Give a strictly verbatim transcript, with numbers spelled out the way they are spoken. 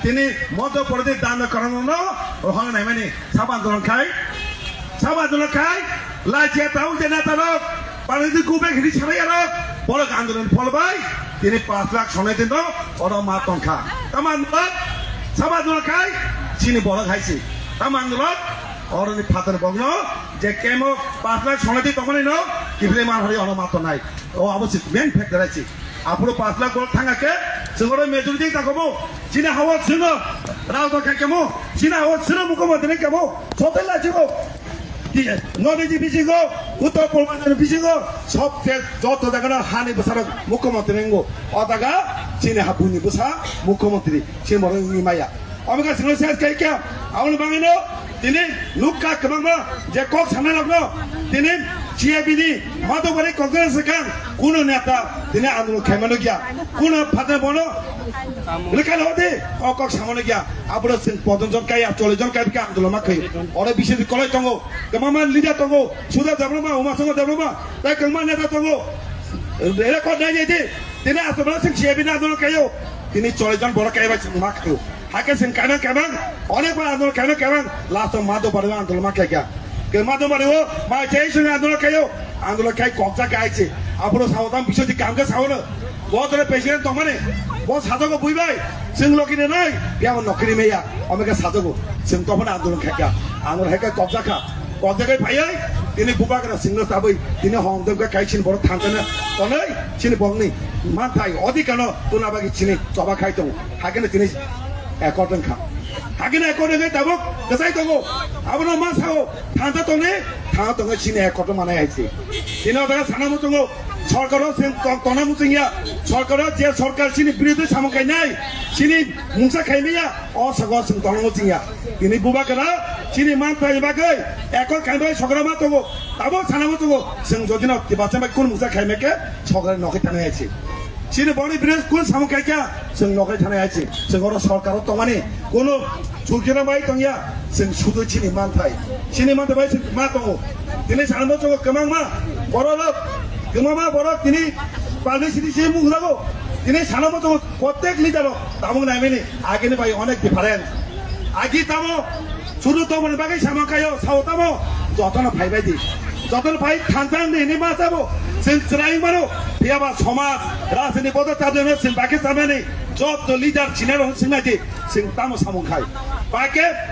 Tini Madhya Pradesh dana karana no rohang naimani sab andolon khai, sab andolon khai, lachia taung je neta rok, paniti kubek hiri sarai rok, borok andolon phol bai, tini paanch lakh sonai din no, oro ma tongkha. Tamo andolon, sab andolon khai, chini borok hai si. Tamo andolon, oro ni phatar bogno, je kemo paanch lakh sonai din tongmani no, kiphilwi man hari oro ma tongnai. O abo si main factor hai si. Aphuru paanch lakh borok thangkha khe, chwng oro majority ta komo, chini hawa chwngno rajda khai kamo, chini hawa chwngno mukhyamantri kamo, sotel la chwngno. North East bisingo, Uttor Purbanchal bisingo, sobse joto jagano hani bwsarok mukhyamantri wngo. O jaga chini habuni bwsa mukhyamantri, chini borok wngwi maya. Omo khe chwngno ses khai khe, aboni bagwino tini nukha kwbangma je kok sanai rokno tini C A B ni Madhya Pradesh Congress swkang kuno neta tini andolon khaima nukya, kuno phatna bono rwkha hodi o kok sama nukya, aboro chwng pondro jon kaiya, chollish jon kaiya andolon ma khai, oro bisi kolai tongo, kwbangma leader tongo, Sudhir Debbarma, Uma Shankar Debbarma, tei kwbangma neta tongo, record nai nai di. Tini aswk borok chwng C A B ni andolon khaio. Tini chollish jon borok kaibai chwng ma khaio. Hakhe chwng kaimang kaimang, onek bar andolon kaimang kaimang, last o Madhya Pradesh andolon ma khaikha. Ke Madhya Pradesh o mai chai chwng andolon khaio. Andolon khai kokjak kaichi. Aphuru sao tam Biswajit Kamkhe saono. Bo dole president tongmani. Bo sajago buibai. Chwng logi rinai. Biyabo nokiri meya. Omega sajago. Chwng tongmani andolon khaikha. Andolon haikhe kokjak kha. Kokjagwi phaiwi tini bubagra chwngno tabwi tini hongdwk khe kaisini borok thansa tonwi chini bongni manthai odhikar no tuna bagwi chini choba khai tongo. Hakhe tini accord wngkha. Hakhe accord wngwi tabuk kwchai tongo. Abono ma sao thansa tongni thansa tongwi chini accord manai hai se. Tini o jaga sana muchungo. Sorkaro chwng tong-, tongna muchungya. Sorkaro je sorkar chini birodhi samung khainai, chini mungsa khaimaya, o sago chwng tongna muchungya. Tini bubagra chini manthai bagwi ekor khaimbai sorkaro ma tongo. Abo sana muchungo chwng jodino tibacha bai kun mungsa khaimai khe sorkar nokhe thana yasi. Chini boni birodhi kun samung khaikha chwng nokhe thana yasi. Chwng oro sorkaro tongmani kuno chukira bai tongya. Chwng sudu chini manthai. Chini manthai bai chwng ma tongo. Tini sana muchungo kwbangma borok rok, kwbangma borok tini publicity se mung rago. Tini sana muchungo protek leader rok tabuk naimani agini bai onek different. Agi tamo sudu tongmani bagwi sama khaio, sao tamo jotono phaibai di. Jotono phai thansa wngdi hini ma sabo. Chwng chwrai mano. Phiyaba somaj, rajniti bodo tabjano chwng bagwi chamani joto leader chini rok chwng naidi. Chwng tamo samung khai. Bagwi